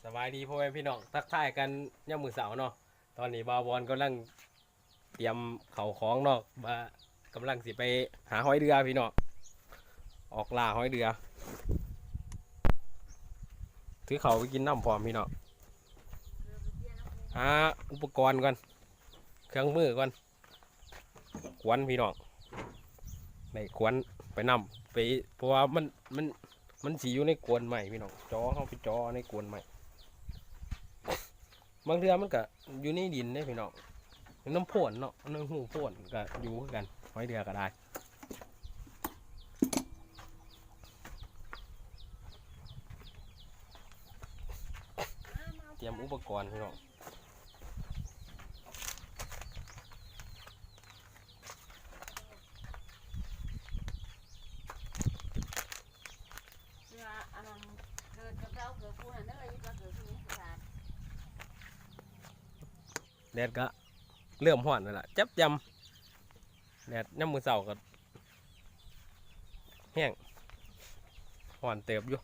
ສະບາຍດີພໍ່ແມ່ພີ່ນ້ອງ ທັກທາຍກັນຍາມມື້ເຊົ້າເນາະ. ຕອນນີ້ບ່າວບອນກຳລັງຕຽມເຂົ້າຂອງເນາະ ວ່າກຳລັງຊິໄປຫາຫອຍເດືອພີ່ນ້ອງ ອອກລ່າຫອຍເດືອ ຖືເຂົ້າໄປກິນນຳພ້ອມພີ່ນ້ອງ. ຫາອຸປະກອນກ່ອນ ເຄື່ອງມືກ່ອນ ຂວັນພີ່ນ້ອງ ໄດ້ຂວັນໄປນຳ ໄປ ເພາະວ່າມັນ ມັນ ມັນຊິຢູ່ໃນໂກນໄມ້ພີ່ນ້ອງ ຈໍ ເຮົາໄປຈໍໃນໂກນໄມ້. ບາງເທື່ອມັນກະຢູ່ໃນດິນເດ້ພີ່ນ້ອງ ຢູ່ນຳໂພນເນາະ ໃນຮູໂພນກະຢູ່ຄືກັນ ຫອຍເດືອກະໄດ້. ຕຽມອຸປະກອນພີ່ນ້ອງ. ແດດກະເລີ່ມຮ້ອນແລ້ວລະ ຈັບຈຳ ແດດຍາມມື້ເຊົ້າກໍແຮງ ຮ້ອນເຕີບຢູ່.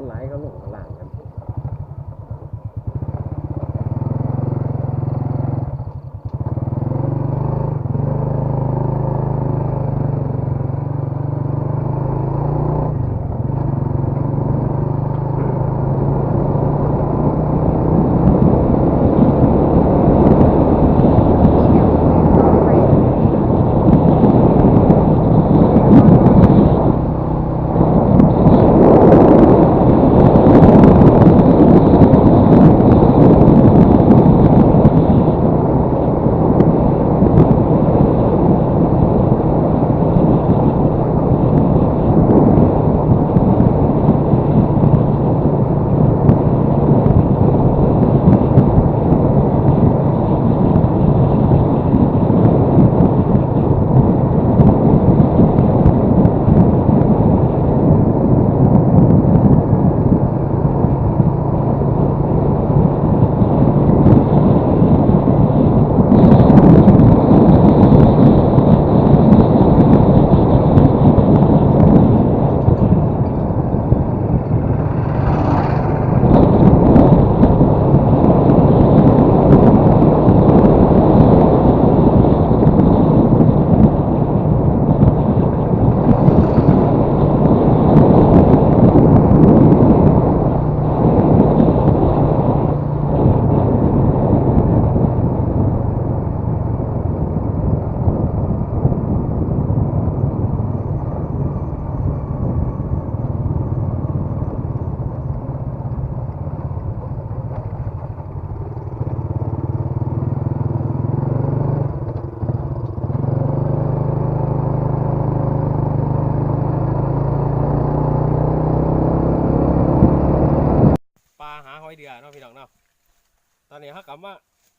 ຫຼາຍ ເຂົາລົງຂ້າງລ່າງກັນ. ປ່າຫາຫອຍເດືອເນາະ ພີ່ນ້ອງເນາະ. ຕອນນີ້ເຮົາກໍມາ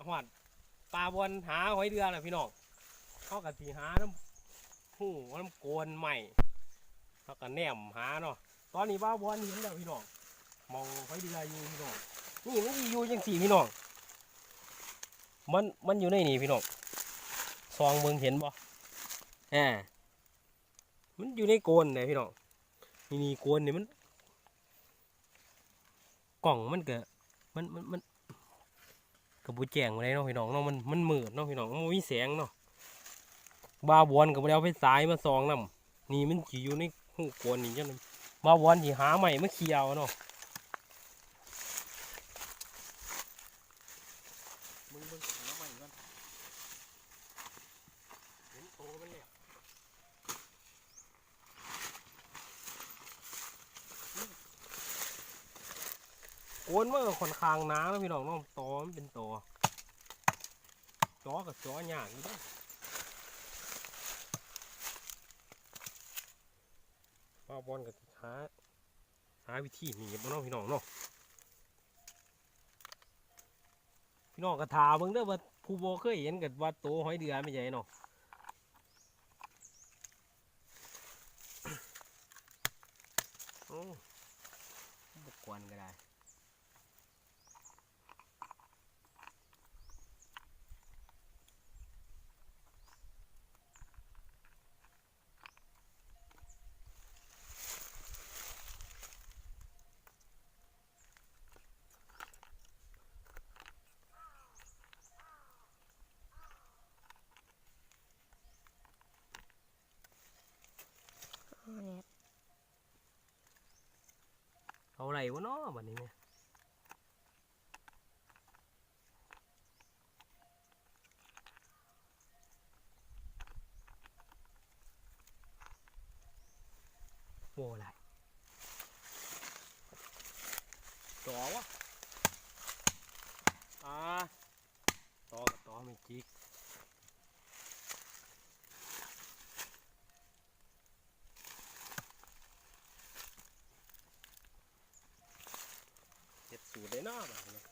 ຮອດປ່າບ່ອນຫາຫອຍເດືອແລ້ວ ພີ່ນ້ອງ. ເຮົາກໍຊິຫານຳຮູນຳໂກນໄມ້ ເຮົາກໍແນມຫາເນາະ. ຕອນນີ້ບ່າວບອນເຫັນແລ້ວ ພີ່ນ້ອງ ໝ່ອງຫອຍເດືອຢູ່ ພີ່ນ້ອງ. ນີ້ມັນຊິຢູ່ຈັ່ງຊີ້ ພີ່ນ້ອງ. ມັນ ມັນຢູ່ໃນນີ້ ພີ່ນ້ອງ. ສ່ອງເບິ່ງເຫັນບໍ່? ອາ ມັນຢູ່ໃນໂກນເດ້ ພີ່ນ້ອງ. ນີ້ ນີ້ໂກນນີ້ມັນ ກ້ອງມັນກະ ມັນ ມັນ ມັນກະບໍ່ແຈ້ງປານໃດເນາະ ພີ່ນ້ອງເນາະ. ມັນ ມັນມືດເນາະ ພີ່ນ້ອງ ມັນບໍ່ມີແສງເນາະ. ບ່າວບອນກະບໍ່ໄດ້ເອົາໄຟສາຍມາສ່ອງນຳ. ນີ້ມັນຊິຢູ່ໃນຮູໂກນນີ້ ຈັ່ງນັ້ນ ບ່າວບອນຊິຫາໄມ້ມາເຂ່ຍເອົາເນາະ. ເບິ່ງ ເບິ່ງ ຫາໄມ້ກ່ອນ. ເຫັນໂຕມັນແລ້ວ. ໂກນມັນກໍຂ້ອນຂ້າງໜາເນາະ ພີ່ນ້ອງເນາະ. ຕໍມັນເປັນຕໍ ຈໍກໍຈໍຍາກຢູ່ເດ້. ບ່າວບອນກໍຊິຫາ ຫາວິທີໜີບເອົາເນາະ ພີ່ນ້ອງເນາະ. ພີ່ນ້ອງກໍຖ້າເບິ່ງເດີ ວ່າຜູ້ບໍ່ເຄີຍເຫັນກໍວ່າໂຕຫອຍເດືອແມ່ນໃດເນາະ. ໂອ້ ອຸປະກອນກໍໄດ້. ເອົາໄດ້ບໍ່ນໍບັດນີ້ແມ່? ບໍ່ໄດ້ ຕໍ່ວະ ອ່າ ຕໍ່ກໍຕໍ່ ແມ່ນຈິກ. ເຮັດສູດໄດ້ເນາະບາດນີ້. ເ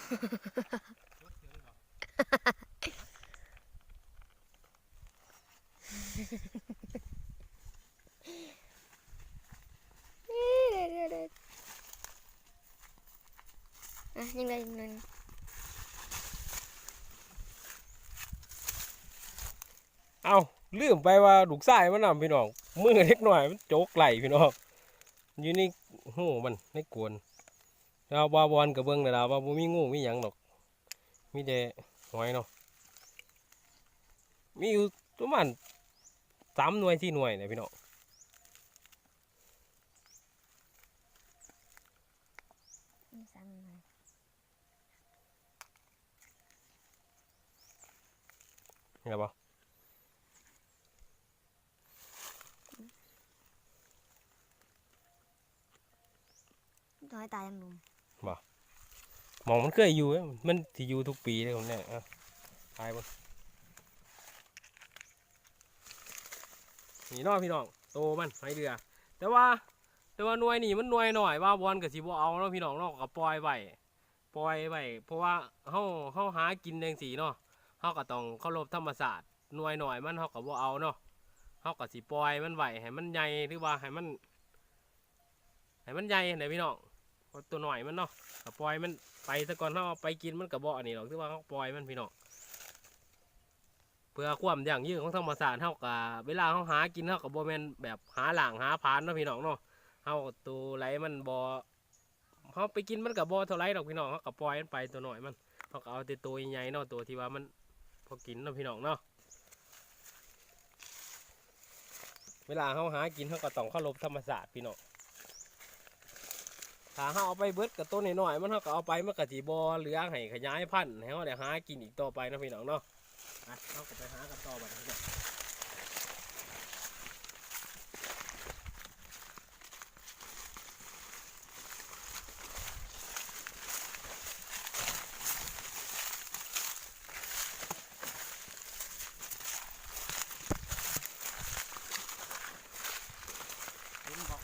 ອ່ະ ຍິງໄດ້ອີກໜ່ອຍໜຶ່ງ. ເອົ້າ ລືມໄປວ່າລູກຊາຍມັນນຳ ພີ່ນ້ອງ ມືເດັກນ້ອຍມັນຈົກໄລ່ ພີ່ນ້ອງ ຢູ່ໃນຮູມັນ ໃນໂກນ. ແລ້ວບ່າວອນກໍເບິ່ງແລ້ວວ່າບໍ່ມີງູມີຫຍັງດອກ ມີແຕ່ຫອຍເນາະ ມີຢູ່ປະມານສາມໜ່ວຍ ສີ່ໜ່ວຍແຫຼະ ພີ່ນ້ອງ. ມີສາມໜ່ວຍ ເຫັນແລ້ວບໍ່? ຫອຍຕາຍຍັງໜຸ່ມ ບໍ່ ໝ່ອງມັນເຄີຍຢູ່ ມັນຊິຢູ່ທຸກປີເດ້ ແນ່ ເອົາ ຖ່າຍເບິ່ງ ນີ້ເນາະ ພີ່ນ້ອງ ໂຕມັນຫອຍເດືອ. ແຕ່ວ່າ ແຕ່ວ່າໜ່ວຍນີ້ມັນໜ່ວຍນ້ອຍ ບ່າວອນກໍຊິບໍ່ເອົາເນາະ ພີ່ນ້ອງເນາະ ກໍປ່ອຍໄວ້ ປ່ອຍໄວ້ ເພາະວ່າເຮົາ ເຮົາຫາກິນຈັ່ງຊີ້ເນາະ ເຮົາກໍຕ້ອງເຄົາລົບທຳມະຊາດ. ໜ່ວຍນ້ອຍມັນເຮົາກໍບໍ່ເອົາເນາະ ເຮົາກໍຊິປ່ອຍມັນໄວ້ໃຫ້ມັນໃຫຍ່ ຫຼືວ່າໃຫ້ມັນ ໃຫ້ມັນໃຫຍ່ຫັ້ນແຫຼະ ພີ່ນ້ອງ. ເອົາຕົວນ້ອຍມັນເນາະ ກໍປ່ອຍມັນໄປຊະກ່ອນ ເຮົາເອົາໄປກິນມັນກໍບໍ່ອັນນີ້ດອກ ຖືວ່າເຮົາປ່ອຍມັນ ພີ່ນ້ອງ ເພື່ອຄວາມຢັ້ງຢືນຂອງທຳມະຊາດ. ເຮົາກໍ ເວລາເຮົາຫາກິນ ເຮົາກໍບໍ່ແມ່ນແບບຫາລ້າງຫາຜານເນາະ ພີ່ນ້ອງເນາະ ເຮົາ ໂຕໃດມັນບໍ່ ເຮົາໄປກິນມັນກໍບໍ່ເທົ່າໃດດອກ ພີ່ນ້ອງ ເຮົາກໍປ່ອຍມັນໄປ ຕົວນ້ອຍມັນ ເຮົາກໍເອົາແຕ່ໂຕໃຫຍ່ໆເນາະ ໂຕທີ່ວ່າມັນພໍກິນເນາະ ພີ່ນ້ອງເນາະ. ເວລາເຮົາຫາກິນ ເຮົາກໍຕ້ອງເຄົາລົບທຳມະຊາດ ພີ່ນ້ອງ. ຖ້າເຮົາເອົາໄປເບິດກັບໂຕນ້ອຍໆມັນ ເຮົາກໍເອົາໄປ ມັນກໍຊິບໍ່ເຫຼືອໃຫ້ຂະຫຍາຍພັນ ໃຫ້ເຮົາໄດ້ຫາກິນອີກຕໍ່ໄປເນາະ ພີ່ນ້ອງເນາະ. ໄປ ເຮົາກໍໄປຫາກັນຕໍ່ບັດນີ້ເນາະ. ເຫັນບໍ່?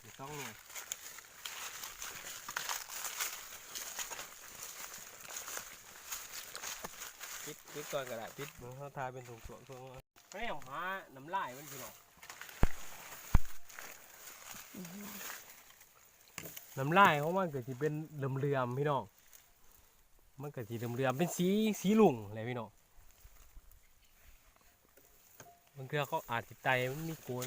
ອີກສອງໜ່ວຍ ປິດ ປິດກ່ອນກໍໄດ້ ປິດ ເຮົາຖ່າຍເປັນຊ່ວງໆ ຊ່ວງ ໃຫ້ເຮົາຫານ້ຳລາຍມັນ ພີ່ນ້ອງ. ນ້ຳລາຍຂອງມັນກໍຊິເປັນເຫຼືອມໆ ພີ່ນ້ອງ ມັນກໍຊິເຫຼືອມໆ ເປັນສີ ສີລຸ່ງແຫຼະ ພີ່ນ້ອງ. ບາງເທື່ອເຂົາອາດຊິໄຕ່ ມັນມີໂກນ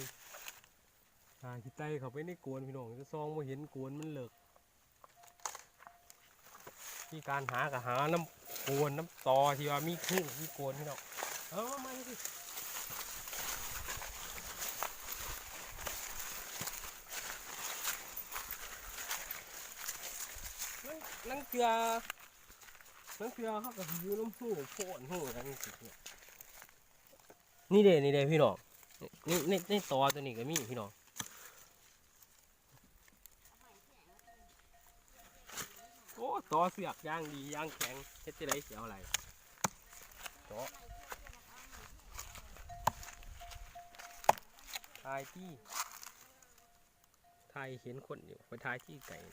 ອາດຊິໄຕ່ເຂົ້າໄປໃນໂກນ ພີ່ນ້ອງ ຈະສ່ອງບໍ່ເຫັນ ໂກນມັນເລິກ. ວິທີການຫາກໍຫານຳໂກນ ນຳຕໍທີ່ວ່າມີຮູ ມີໂກນ ພີ່ນ້ອງ. ເອົາມາ ມາ ມາ ລາງເທື່ອ ລາງເທື່ອເຮົາກໍຊິຢູ່ນຳຮູໂພນຮູຫຍັງຊີ້. ນີ້ເດ້ ນີ້ເດ້ ພີ່ນ້ອງ ໃນ ໃນ ໃນຕໍໂຕນີ້ກໍມີ ພີ່ນ້ອງ. ໂອ້ ຕໍ່ເຊືອກຢ່າງດີຢ່າງແຂງ ເຮັດຈັ່ງໃດຊິເອົາໄຫຼ ເຈາະ ຖ່າຍຕິ ຖ່າຍເຫັນຄົນຢູ່ ຂ້ອຍຖ່າຍທີ່ໄກ. ເອົ້າ.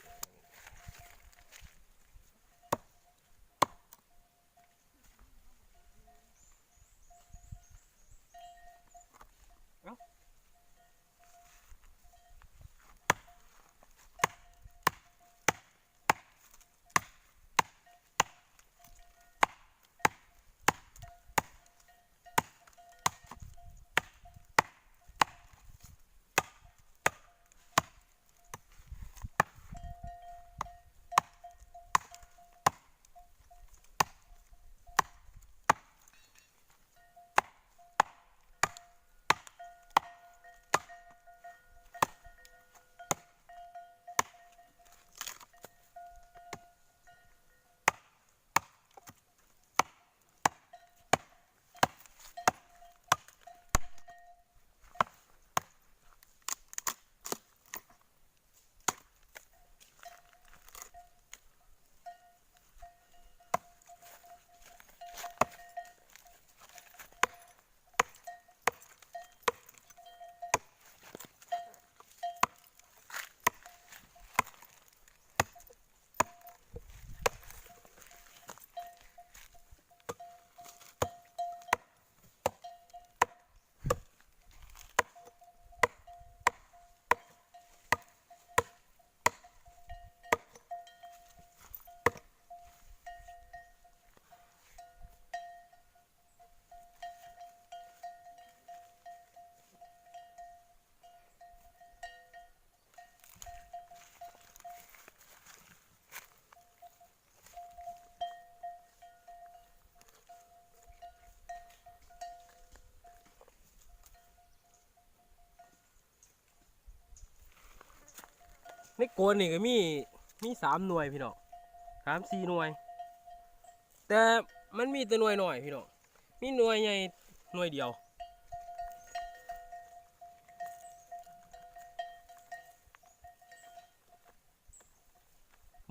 ໃນໂກນນີ້ກໍມີ ມີສາມໜ່ວຍພີ່ນ້ອງ ສາມສີ່ໜ່ວຍ ແຕ່ມັນມີແຕ່ໜ່ວຍນ້ອຍພີ່ນ້ອງ ມີໜ່ວຍໃຫຍ່ໜ່ວຍດຽວ.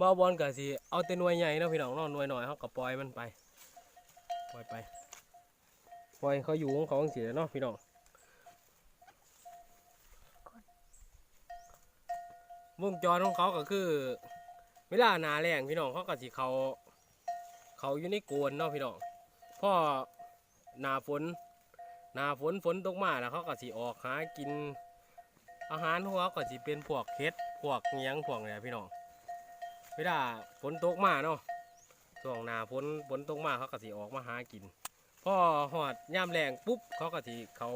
ບ່າວບອນກໍຊິເອົາແຕ່ໜ່ວຍໃຫຍ່ເນາະພີ່ນ້ອງເນາະ ໜ່ວຍນ້ອຍເຮົາກໍປ່ອຍມັນໄປ ປ່ອຍໄປ ປ່ອຍເຂົາຢູ່ຂອງເຂົາຈັ່ງຊີ້ແຫຼະເນາະພີ່ນ້ອງ. ວົງຈອນຂອງເຂົາກໍຄື ເວລາໜ້າແລ້ງພີ່ນ້ອງ ເຂົາກໍຊິເຂົ້າ ເຂົ້າຢູ່ໃນໂກນເນາະພີ່ນ້ອງ. ພໍໜ້າຝົນ ໜ້າຝົນ ຝົນຕົກມາແລ້ວ ເຂົາກໍຊິອອກຫາກິນ ອາຫານຂອງເຂົາກໍຊິເປັນພວກເຫັດ ພວກຫຍັງພວກນີ້ແຫຼະພີ່ນ້ອງ. ເວລາຝົນຕົກມາເນາະ ຊ່ວງໜ້າຝົນ ຝົນຕົກມາ ເຂົາກໍຊິອອກມາຫາກິນ. ພໍຮອດຍາມແລ້ງປຸບ ເຂົາກໍຊິເຂົ້າ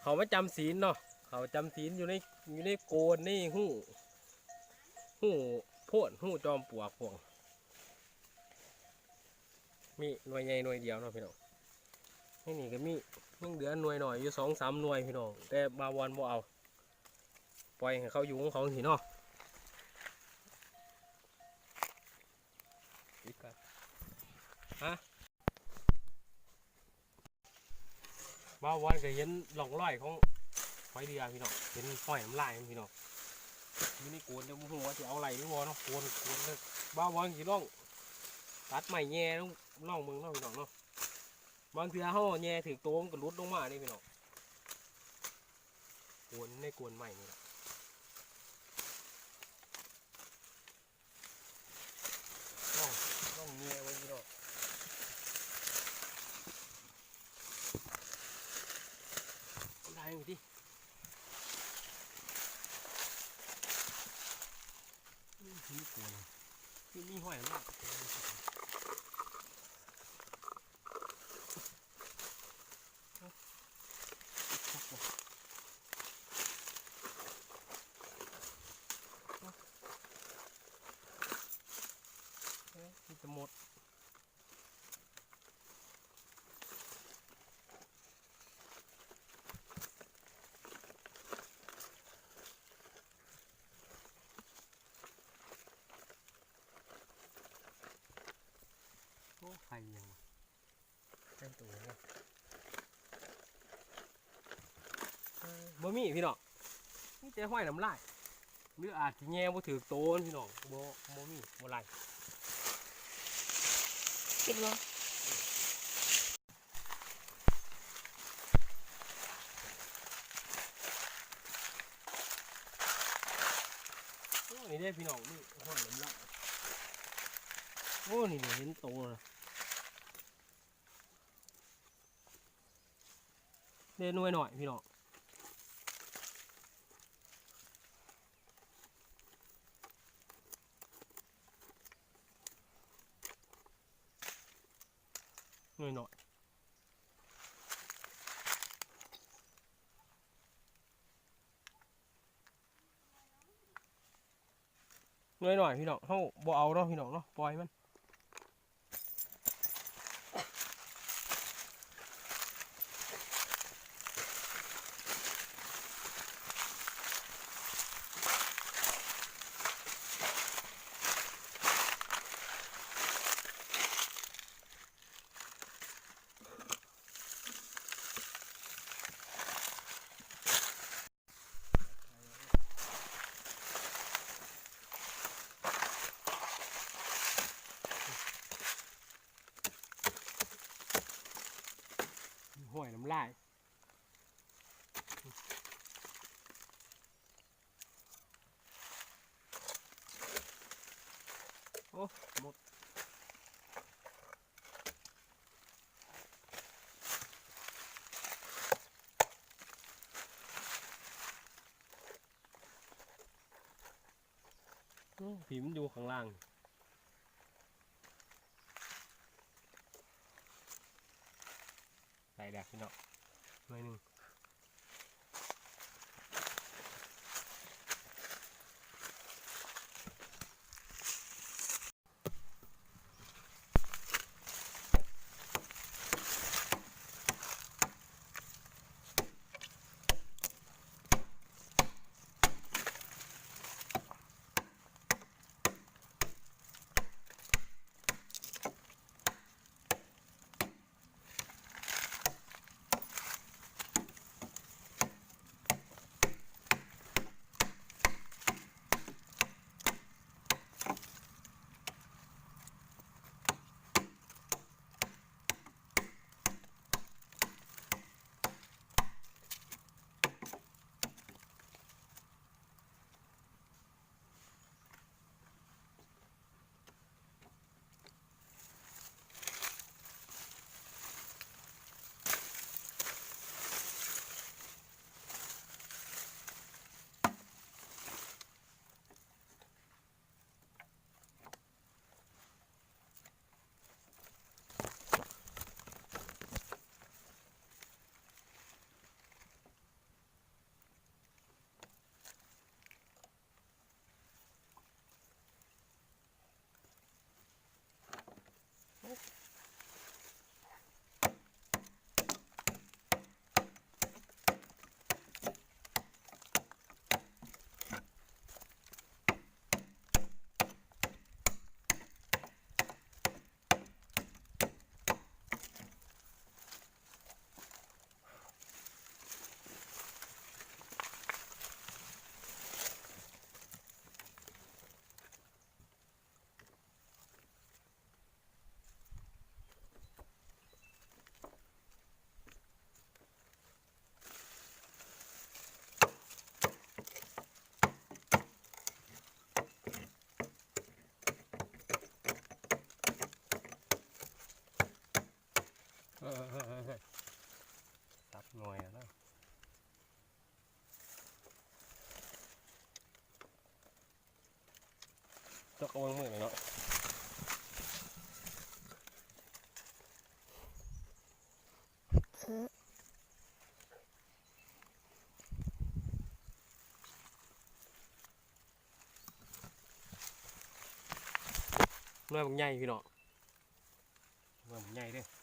ເຂົ້າມາຈຳສິນເນາະ ເຂົ້າຈຳສິນຢູ່ໃນ ຢູ່ໃນໂກນ ໃນຮູ ຮູໂພນ ຮູຈອມປວກພວກ ມີໜ່ວຍໃຫຍ່ໜ່ວຍດຽວເນາະພີ່ນ້ອງ. ໃນນີ້ກໍມີ ຍັງເຫຼືອໜ່ວຍນ້ອຍຢູ່ສອງສາມໜ່ວຍພີ່ນ້ອງ ແຕ່ບ່າວບອນບໍ່ເອົາ ປ່ອຍໃຫ້ເຂົາຢູ່ຂອງເຂົາຈັ່ງຊີ້ເນາະ. ຮະ ບ່າວບອນກໍເຫັນຮ່ອງຮອຍຂອງຫອຍເດື່ອພີ່ນ້ອງ ເຫັນຮອຍນ້ຳລາຍມັນພີ່ນ້ອງ. ຢູ່ໃນໂກນແຕ່ບໍ່ຮູ້ວ່າຊິເອົາໄດ້ຫຼືບໍ່ເນາະ ໂກນ ໂກນເດີ. ບ່າວບອນຊິລອງຕັດໄມ້ແຍ່ລອງ ລອງເບິ່ງເນາະພີ່ນ້ອງເນາະ. ບາງເທື່ອເຮົາແຍ່ຖືກໂຕມັນກໍຫຼຸດລົງມາເດ້ພີ່ນ້ອງ ໂກນ ໃນໂກນໄມ້ນີ້ແຫຼະ. ລອງ ລອງແຍ່ເບິ່ງພີ່ນ້ອງ ໄດ້ຢູ່ຕິ. ອືມ ມີໂກນ ຄືມີຮອຍມາກ ເອີ ມີແຕ່ມົດ. ໂອ້ ໄຂ່ອີ່ຫຍັງວະ? ໄຂ່ໂຕຫຍັງວະ? ເອີ ບໍ່ມີພີ່ນ້ອງ ມີແຕ່ຮອຍນ້ຳລາຍ ຫຼືອາດຊິແຍ່ບໍ່ຖືກໂຕມັນພີ່ນ້ອງ ບໍ່ ບໍ່ມີ ບໍ່ໄລ່ ເຫັນບໍ່? ໂອ້ ນີ້ເດ້ພີ່ນ້ອງ ນີ້ຮອຍນ້ຳລາຍ ໂອ້ ນີ້ເດ້ ເຫັນໂຕລະ ເດ້ໜ່ວຍນ້ອຍພີ່ນ້ອງ ໜ່ວຍນ້ອຍ. ໜ່ວຍນ້ອຍພີ່ນ້ອງ ເຮົາບໍ່ເອົາເນາະພີ່ນ້ອງເນາະ ປ່ອຍມັນ. ຫ້ວຍນ້ຳລາຍ ໂອ້ ໝົດ. ໂອ້ ຜີມັນຢູ່ຂ້າງລ່າງ ໄດ້ແລ້ວພີ່ນ້ອງ ໜ່ວຍໜຶ່ງ. ໂ ຕົກເອົາເບິ່ງມື້ນີ້ເນາະ ໜ່ວຍບັກໃຫຍ່ພີ່ນ້ອງ ໜ່ວຍບັກໃຫຍ່ເດ້.